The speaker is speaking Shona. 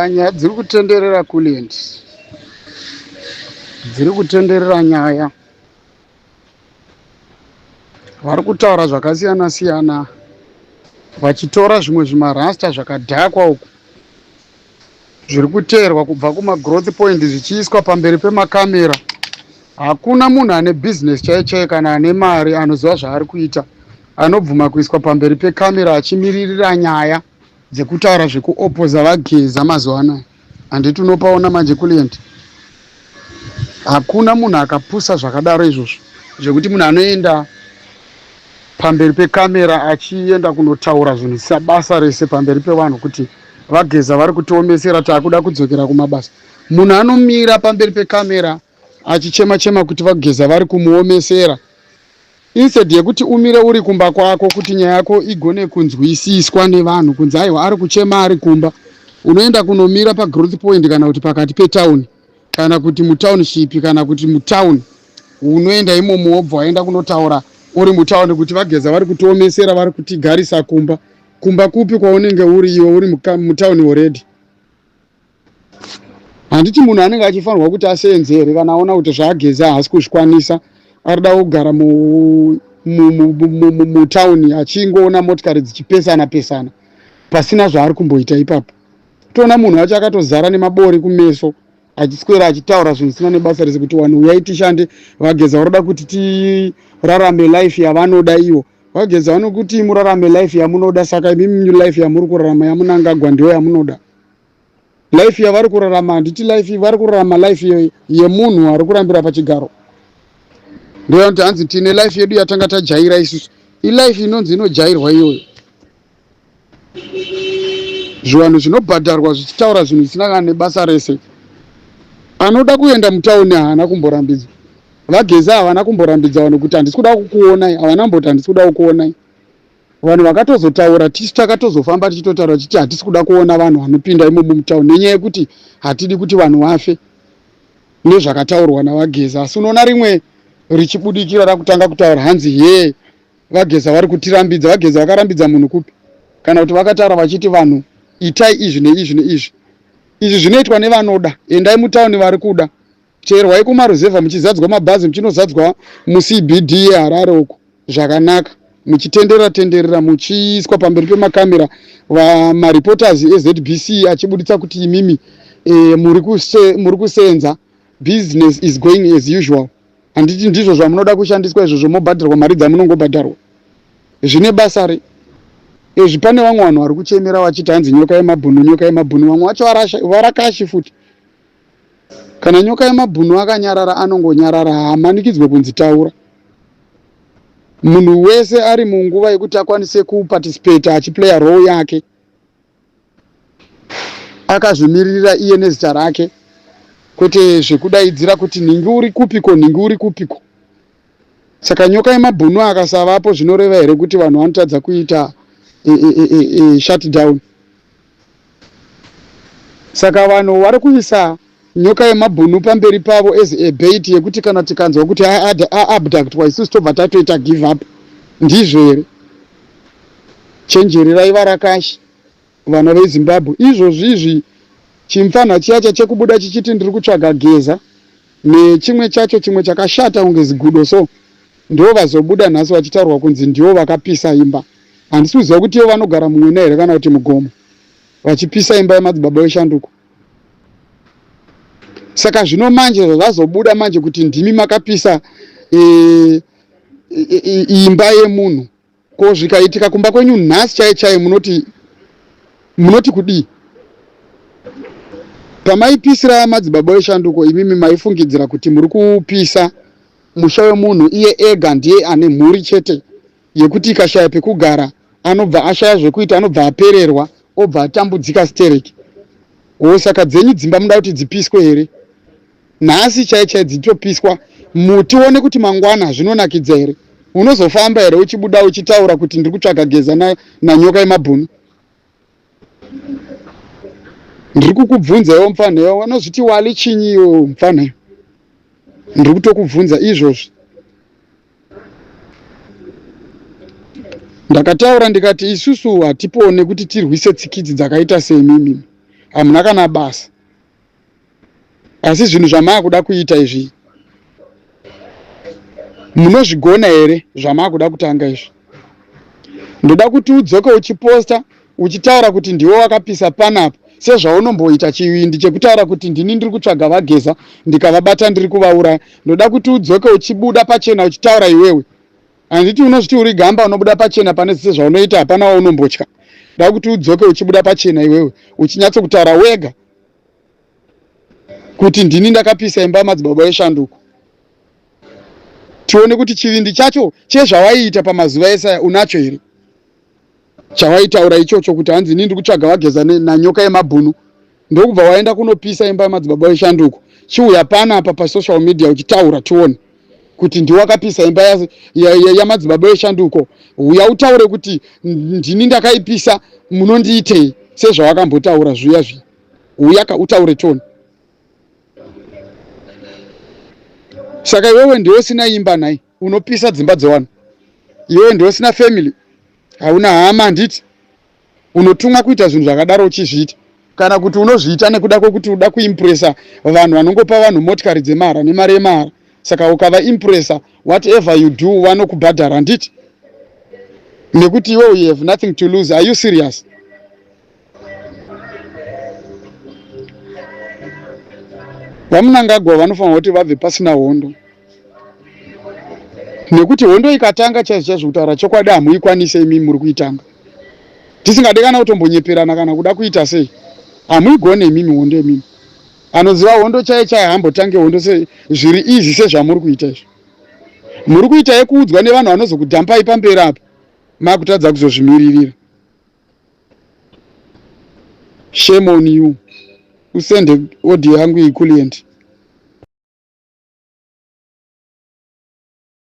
Nyaya dziri kutenderera Kulient, dziri kutenderera nyaya. Vari kutaura zvakasiyana siyana vachitora zvimwe zvimarasta zvakadhakwa uku zviri kuteerwa kubva kumagrowth point zvichiiswa pamberi pemakamera. Hakuna munhu ane business chaiyo chaiyo kana ane mari anoziva zvaari kuita anobvuma kuiswa pamberi pekamera achimiririra nyaya dzekutaura zvekuopoza vaGeza mazuva anaya handiti unopaona manje kulient hakuna munhu akapusa zvakadaro izvozvo zvekuti munhu anoenda pamberi pekamera achienda kunotaura zvinhu zvisina basa rese pamberi pevanhu kuti vaGeza vari kutiomesera taakuda kudzokera kumabasa munhu anomira pamberi pekamera achichema chema kuti vaGeza vari kumuomesera Instead yekuti umire uri kumba kwako kuti nyaya yako igone kunzwisiswa nevanhu kunzi aiwa ari kuchema ari kumba, unoenda kunomira pagrowth point kana kuti pakati petown kana kuti mutownship kana kuti mutown, unoenda imomo wobva waenda kunotaura uri mutown kuti vaGeza vari kutiomesera vari kutigarisa kumba. Kumba kupi kwaunenge uri iwe uri mutown already? Handiti munhu anenge achifanirwa kuti aseenze here kana aona kuti zvaageza haasi kuzvikwanisa, arida kugara mutauni achingoona motikari dzichipesana pesana pasina zvaari kumboita ipapo. Toona munhu wacho akatozara nemabori kumeso achiswera achitaura zvinhu zvisina nebasa rese kuti vanhu uyai tishande, vaGeza varoda kuti tirarame life yavanoda ivo. VaGeza vanokuti murarame life yamunoda, saka imimi life yamuri kurarama yaMunangagwa ndiyo yamunoda. Life yavari kurarama handiti life vari kurarama life yemunhu ari kurambira pachigaro. Ndoyanoti hanzi tine life yedu yatanga tajaira isusu. Ilife inonzi inojairwa iyoyo. Zvivanhu zvinobhadharwa zvichitaura zvinhu zvisina kana nebasa rese. Anoda kuenda mutauni haana kumborambidzwa. VaGeza havana kumborambidza vanhu kuti handisi kuda kukuonai, havana kumboti handisi kuda kukuonai. Vanhu vakatozotaura, tisu takatozofamba tichitotaura tichiti hatisi kuda kuona vanhu vanopinda imomo mutauni nenyaya yekuti hatidi kuti vanhu vafe nezvakataurwa naVaGeza. Asi unoona rimwe richibudikira rakutanga kutaura hanzi hee VaGeza vari kutirambidza. VaGeza vakarambidza munhu kupi? Kana kuti vakataura vachiti vanhu itai izvi neizvi neizvi. Izvi zvinoitwa nevanoda. Endai mutauni vari kuda. Cherwai kumaruzevha muchizadzwa mabhazi muchinozadzwa muCBD yeHarare uko zvakanaka muchitenderera tenderera muchiiswa pamberi pemakamera mareporters eZBC achibuditsa kuti imimi e, muri kusenza business is going as usual. Handiti ndizvo zvamunoda kushandiswa izvozvo mobhadharwa mari dzamunongobhadharwa zvine basa re izvi. Pane vamwe vanhu vari kuchemera vachiti hanzi nyoka yemabhunu, nyoka yemabhunu, vamwe vacho varakashi futi. Kana nyoka yemabhunu akanyarara anongonyarara haamanikidzwe kunzi taura. Munhu wese ari munguva yekuti akwanise kuparticipate achiplaya role yake akazvimiririra iye nezita rake kwete zvekudaidzira kuti nhingi uri kupiko nhingi uri kupiko. Saka nyoka yemabhunu akasavapo zvinoreva here kuti vanhu vanotadza kuita e, e, e, e, e, shutdown? Saka vanhu vari kuisa nyoka yemabhunu pamberi pavo as a bait yekuti kana tikanzwa kuti aabductwa isusu tobva tatoita give up. Ndizvo here? Chenjererai varakashi vana veZimbabwe. Izvozvi izvi chimfanha chiya chachekubuda chichiti ndiri kutsvaga Geza nechimwe chacho chimwe chakashata kunge zigudo so ndivo vazobuda nhasi vachitaurwa kunzi ndivo vakapisa imba. Handisi kuziva kuti ivo vanogara mumwena here kana kuti mugomo vachipisa imba yemadzibaba veshanduko. Saka zvino manje zvazobuda manje kuti ndimi makapisa e, e, e, imba yemunhu. Ko zvikaitika kumba kwenyu nhasi chaiye chaiye munoti munoti kudii? Pamaipisira madzibaba eshanduko imimi maifungidzira kuti muri kupisa musha wemunhu iye ega ndiye ane mhuri chete yekuti ikashaya pekugara anobva ashaya zvekuita anobva apererwa obva atambudzika stereki. Hoo saka dzenyu dzimba muda kuti dzipiswe here? Nhasi chai chai dzitopiswa mutione kuti mangwana zvinonakidza here? Unozofamba here uchibuda uchitaura kuti ndiri kutsvaga Geza na, nanyoka yemabhunu? Ndiri kukubvunza iwe mupfanha iwe unozviti wali chinyi iwe mupfanha iwe? Ndiri kutokubvunza izvozvi. Ndakataura ndikati isusu hatipone kuti tirwise tsikidzi dzakaita semimi. Hamuna kana basa. Asi zvinhu zvamaakuda kuita izvi munozvigona here zvamaakuda kutanga izvi? Ndoda kuti udzoke uchiposta uchitaura kuti ndiwe wakapisa panapa sezvaunomboita chivindi chekutaura kuti ndini ndiri kutsvaga vaGeza ndikavabata ndiri kuvauraya. Ndoda kuti udzoke uchibuda pachena uchitaura iwewe. Handiti unozviti uri gamba unobuda pachena pane zvese zvaunoita hapana waunombotya. Ndoda kuti udzoke uchibuda pachena iwewe uchinyatso kutaura wega kuti ndini ndakapisa imba yamadzibaba eshanduko. Tione kuti chivindi chacho chezvawaiita pamazuva ese aya unacho here? Chawaitaura ichocho kuti hanzi ini ndiri kutsvaga vaGeza nanyoka yemabhunu ndokubva waenda kunopisa imba yamadzibaba eshanduko. Chiuya panapa pasocial media uchitaura tione kuti ndiwe wakapisa imba yamadzibaba eshanduko. Huya utaure kuti ndini ndakaipisa munondiitei sezvawakambotaura zviya zviya. Huya ka utaure tione. Saka iwewe ndiwe usina imba nhai unopisa dzimba dzevanhu. Iwewe ndiwe usina family, hauna hama handiti? Unotumwa kuita zvinhu zvakadaro uchizviita kana kuti unozviita nekuda kwekuti uda kuimpresa vanhu vanongopa vanhu motikari dzemahara nemari yemahara. Saka ukavaimpresa whatever you do vanokubhadhara handiti? Nekuti iwewe you have nothing to lose. Are you serious? VaMnangagwa vanofanirwa kuti vabve pasina hondo nekuti hondo ikatanga chaizvo chaizvo kutaura chokwadi hamuikwanise imi muri kuitanga tisingade kana kutombonyeperana kana kuda kuita sei hamuigone imimi hondo imimi anoziva hondo chaiyo chaiyo hambotange hondo zviri easy sezvamuri kuita izvi muri kuita yekuudzwa nevanhu vanozokudhampai pamberi apa makutadza kuzozvimiririra Shame on you. Usende audio yangu iyi Kulient.